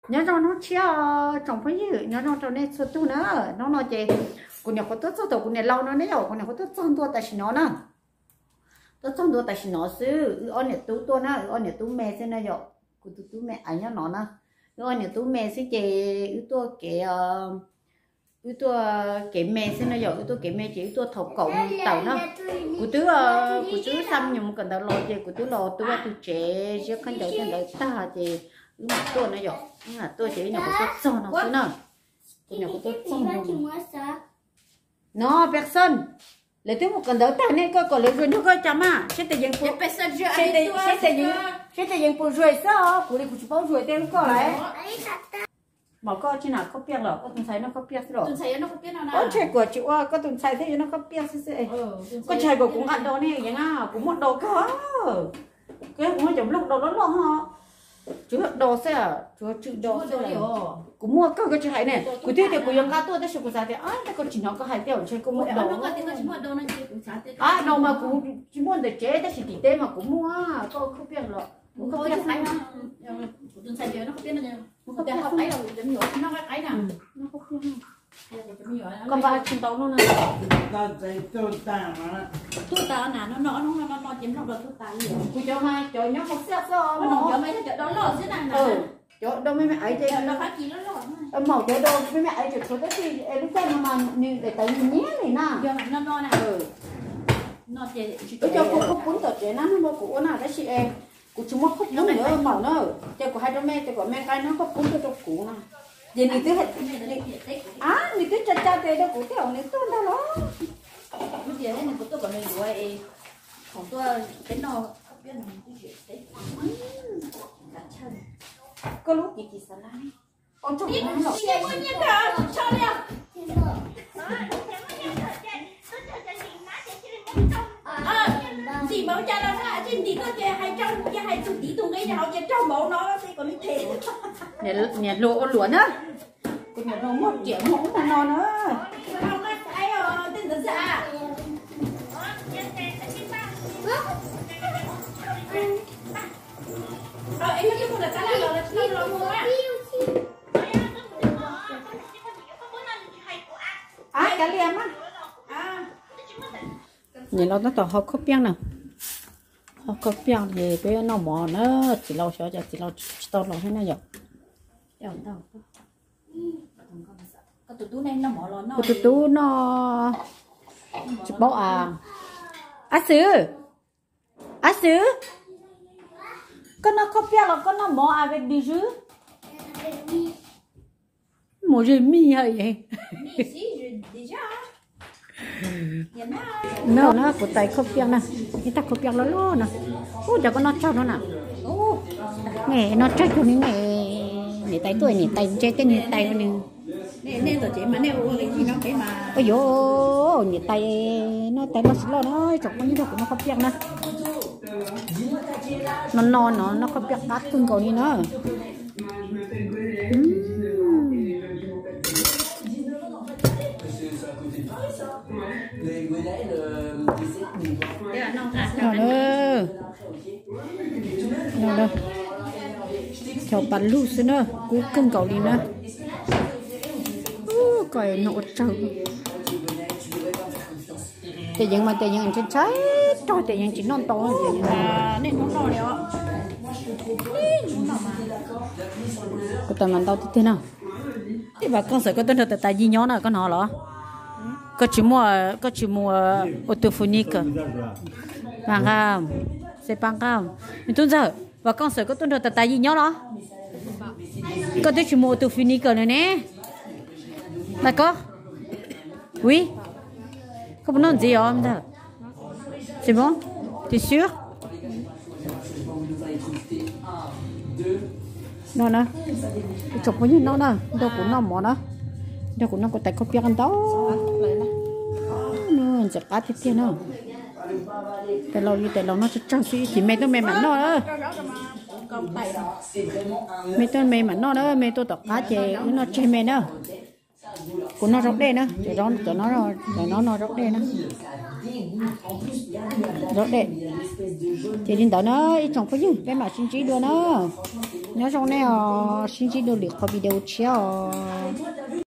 Nyob zoo hnub tshiab tsoom phooj ywg, nyob zoo rau nej txhua tus na. Hnub no ces kuv nyuam qhuav tuaj txog thaum kuv niam laus no ne yom, kuv nyuam qhuav tuaj txog ntua tam sim no na. Tuaj txog ntua tam sim no xwb, wb ob niam tub tuaj na, wb ob niam tub me xwb na yom. Kuv tus tub me aiv nyob no na. Wb ob niam tub me xwb ces wb tuaj kev, wb tuaj kev me xwb no yom, wb tuaj kev me ces wb tuaj thaum kaum moos tawm na. Kuv twb, kuv twb xa me nyuam mus kawm ntawv los ces kuv twb los tu vaj tu tsev ziab khaub ncaws tej ntawd tag ces wb mam tuaj no yom. Wb mam tuaj ces wb nyuam qhuav tuaj txog no xwb na. Kuv nyuam qhuav tuaj txog no. No, Pexon, lawv twb mus kawm ntawv tag ne, koj kom lawv zuag nrog koj cas mas, seb tes yees puas, seb tes yees puas zuag xwb os, kuv li kuv tsis paub zuag tej lub koj lawm. Mas koj tsis nam khaub piaj los, koj tus ntxhais noj khaub piaj xwb los? Koj ntshe kuv tsis ua, koj tus ntxhais thiaj yuav noj khaub piaj xwb xwb. Koj tsis hais kom kuv nqa dos ne, yeej na, kuv muaj dos kawg. Koj, kuv muaj cov nplooj dos loj loj ho. Tsuas yog dos xwb, tsuas tswm dos xwb. Kuv muaj kawg, koj tsis hais ne. Kuv twb tias kuv yuav nqa tuaj tab sis kuv xav tias, a, koj tsis hnov koj hais tias ntshe koj muaj dos. A, dos mas kuv tsis muaj ntawm tsev tab sis tim teb mas kuv muaj, koj khaub piaj los. Koj nqa tsis ntau no na. Tuaj tas na, no no no no no ces nplooj dos tuaj tas li. Kuv cov mas cov nyob hauv xiaj xwb os. Cov mas yog cov dos loj xwb na. Cov dos me me aiv ces, maum cov dos me me aiv tseem tshuav tab sis es lub caij no mas nws daim tawv nws nyiab li na. Wb cov kuv khaub poob tom tsev na, nws nrog kuv ua na tab sis es kuv tsis muaj khaub poob ntawd maum na. Ces kuv hais rau me ces kom me nqa nws khaub poob tuaj rau kuv na. Ces nws twb, a, nws twb tsa tsa tes rau kuv thiab, nws tuaj ntag los. Koj lub ci ci xav laj ne. Ntxim npaum cas los na, tsis ntim koj ces hais rau, ces hais txog tiv tus nqi hauv ces raug npaum no xwb kom li them. Niam hluas ua luam na. Kuv niam hluas muaj riam muaj ub muaj no na. Niam laus tab tom ho khaub piaj na. Ho khaub piaj ces peb noj mov na. Txiv laus xyov cas txiv laus tsis tau los thiab na yom. Kuv tus tub noj, tsis paub a. Ab Xwm, Ab Xwm, koj noj khaub piaj los koj noj mov avec du jus? Mus zis mij hais. No na, kuv tais khaub piaj na, ib tag khaub piaj loj loj na. Ub, cov koj noj tsawg no na. Ne noj tsawg cuag li ne. Niam tais tuaj, niam tais ntse tej niam tais ua nws. Ua yuav niam tais, noj tais loj tsis loj na, tsoom phooj ywg nrog kuv noj khaub piaj na. No no no, noj khaub piaj qab kawg nkaus li na. Cov pas lug xwb na, kub kawg nkaus li na. Koj no ua tsawg. Tes yeev mas tes yeev ntshai ntshai rog, tes yeev tsis noj ntau. Kuv tais mas ntau tiag tiag na. Ib vas kooj xawm koj tuaj nrog tais tais yig nyob na, koj hnov los? Koj tsis muaj, koj tsis mus ua tus funikas mas nqa, xev pas nqa. Me tub ntxawg, vas kooj xawm koj tuaj nrog tais tais yig nyob los? Koj twb tsis mus ua tus funikas no ne. Tais koj, ui, koj puas noj ntxiv os ntag? Xi Mos, tis xwb. No na, tsoom phooj ywg noj na, nrog kuv noj mov na, nrog kuv noj kuv tais khaub piaj ntau. Ntxim qab tiag tiag na. Tais laus li tais laus noj tsawg tsawg xwb, ib chim me tuaj me mam noj na. Me tuaj me mam noj na, me tuaj tom qab ces wb noj tseg me na. Kuv noj zaub dej na, cov no, cov no noj zaub dej na. Zaub dej. Ces li ntawd na ib tsoom phooj ywg, peb mam sib ntsib dua na. Nyob zoo nej os, sib ntsib dua lwm qhov video tshiab os.